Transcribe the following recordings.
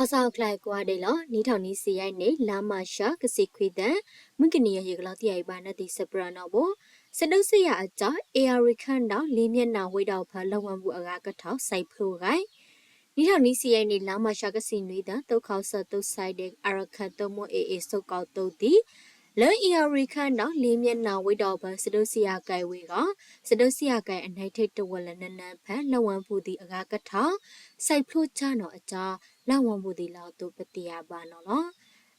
အီစၣ်အီၤကျါကွၢ်ဒဲးလီၤ. နံၣ်ထီၣ်နံၣ်ဆံယဲၢ်န့ၣ် လါမၤၡး ကဆံခွံသၢ, မုၢ်ကနံၤယဲၢ် ယကလီၤတံၢ်အံၤဘၣ်နၢ်သံၣ်စပရၢနီၣ်ဘိ, စဒိၣ်စံယၣ်အကၠီ အ့ၣ်ယၣ်ရံၣ်ခၢၣ်ဒီး လ့ၣ်မျၢၢ်နၢ်ဝ့ဒီးဖၢ လၢဝၣ်ပူၤအဂၤကထီၣ် စဲးဖျိဂၤ နံၣ်ထီၣ်နံၣ်ဆံယဲၢ်န့ၣ် လါမၤၡး ကဆံနွံသၢ, သိခီစၢၣ် သိစဲးဒဲး အရခၢၣ် သိမိၢ် အ့ၣ်အ့ၣ် စိးကီးသိသံ, လၢအ့ၣ်ယၣ်ရံၣ်ခၢၣ်ဒီး လ့ၣ်မျၢၢ်နၢ်ဝ့ဒီးဖၢ စဒိၣ်စံယၣ်ကဲဝ့ၤဂီၢ်, စဒိၣ်စံယၣ်ကဲအနၢ်ထံၣ်တဝၢလၢနၢနၢ်ဖဲ လၢဝၣ်ပူၤသံအဂၤကထီၣ် စဲးဖျိကၠၢ်နီၣ်အကၠီ လၢဝၣ်ပူၤသံလီၤအသိး ပသ့ၣ်ညါဘၣ်နီၣ်လီၤ.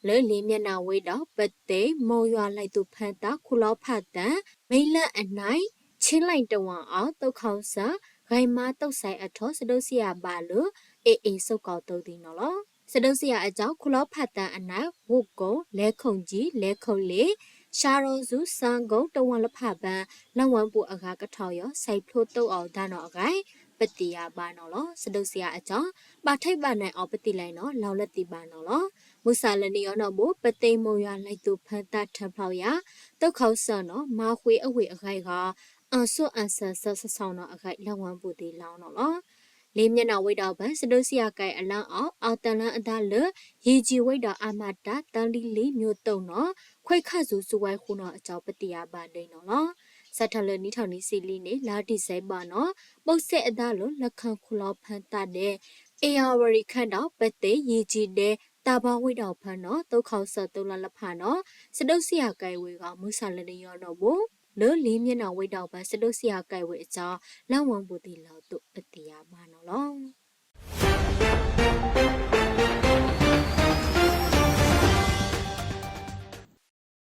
လၢလ့ၣ်မျၢၢ်နၢ်ဝ့ဒီး ပသ့ၣ်မိၢ်ယွၤလဲၤသူၣ်ဖၢသး ခူၣ်လီၤဖးသး မ့ၢ်လၢအနၢ် ဆ့လၢၣ်တဝၣ်အီၤ သိခီစၢၣ် ဂဲၤမါသိစဲးအထီၣ် စဒိၣ်စံယၣ်ဘၣ်လၢ အ့ၣ်အ့ၣ် စိးကီးသိသံနီၣ်လီၤ. စဒိၣ်စံယၣ်အကၠီ ခူၣ်လီၤဖးသးအနၢ် ဝိကိၣ် လဲၤခိၣ်ကၠံ လဲၤခိၣ်လ့ၣ် ရှါရီၤစူၤ စၣ်ကိၣ် တဝၣ်လၢဖးဘၢ လၢဝၣ်ပူၤအဂၤကထီၣ်ယီၤ စဲးဖျိသိအီၤတၢ်နီၣ်အဂၤ ပသ့ၣ်ညါဘၣ်နီၣ်လီၤ. စဒိၣ်စံယၣ်အကၠီ ဘၣ်ထဲးဘၣ်နးအီၤ ပသ့ၣ်လဲၣ်နီၣ် လီၤလၢသ့ၣ်ဘၣ်နီၣ်လီၤ. မုၢ်ဆၣ်လၢနံၣ်ယီၤနီၣ်ဘိ ပသ့ၣ်မိၢ်ယွၤလဲၤသူၣ်ဖၢသးထၢဖျိယၤ သိခီစၢၣ်နီၣ် မၤဃ့အဝ့ၢ်အဂၤဂီၢ် အီၣ်စိအီၣ်စၢၤစၢၤဆီဆီၣ်နီၣ်အဂၤ လၢဝၣ်ပူၤသံလီၤနီၣ်လီၤ. လ့ၣ်မျၢၢ်နၢ်ဝ့ဒီးဖၢ စဒိၣ်စံယၣ်ကဲအလၢအီၤ အီၣ်တၢ်လၢအသးလၢ ယံာ်ကၠံဝ့ဒီးအမၤတၢ် သၢလံလံ မျိုးသုတ်နီၣ် ခွဲခါစူၤ စူဝဲဃုနီၣ်အကၠီ ပသ့ၣ်ညါဘၣ်ဒ်နီၣ်လီၤ. စးထီၣ်လၢနံၣ်ထီၣ်နံၣ်ဆံလံန့ၣ် လါဒံၣ်စဲဘၢၣ်နီၣ် ဘိးစဲအသးလၢ လၢခၢၣ်ခူၣ်လီၤဖၢသးဒဲး အ့ၣ်ယၣ်ရံၣ်ခၢၣ်ဒီး ပသ့ၣ်ယံာ်ကၠံဒဲး သးဘီဝ့ဒီးဖၢနီၣ် သိခီစၢၣ် သိလါလၢဖးနီၣ် စဒိၣ်စံယၣ်ကဲဝ့ၤဂီၢ် မုၢ်ဆၣ်လၢနံၣ်ယီၤနီၣ်ဘိ လၢလ့ၣ်မျၢၢ်နၢ်ဝ့ဒီးဖၢ စဒိၣ်စံယၣ်ကဲဝ့ၤအကၠီ လၢဝၣ်ပူၤသံလီၤအသိး ပသ့ၣ်ညါဘၣ်နီၣ်လီၤ.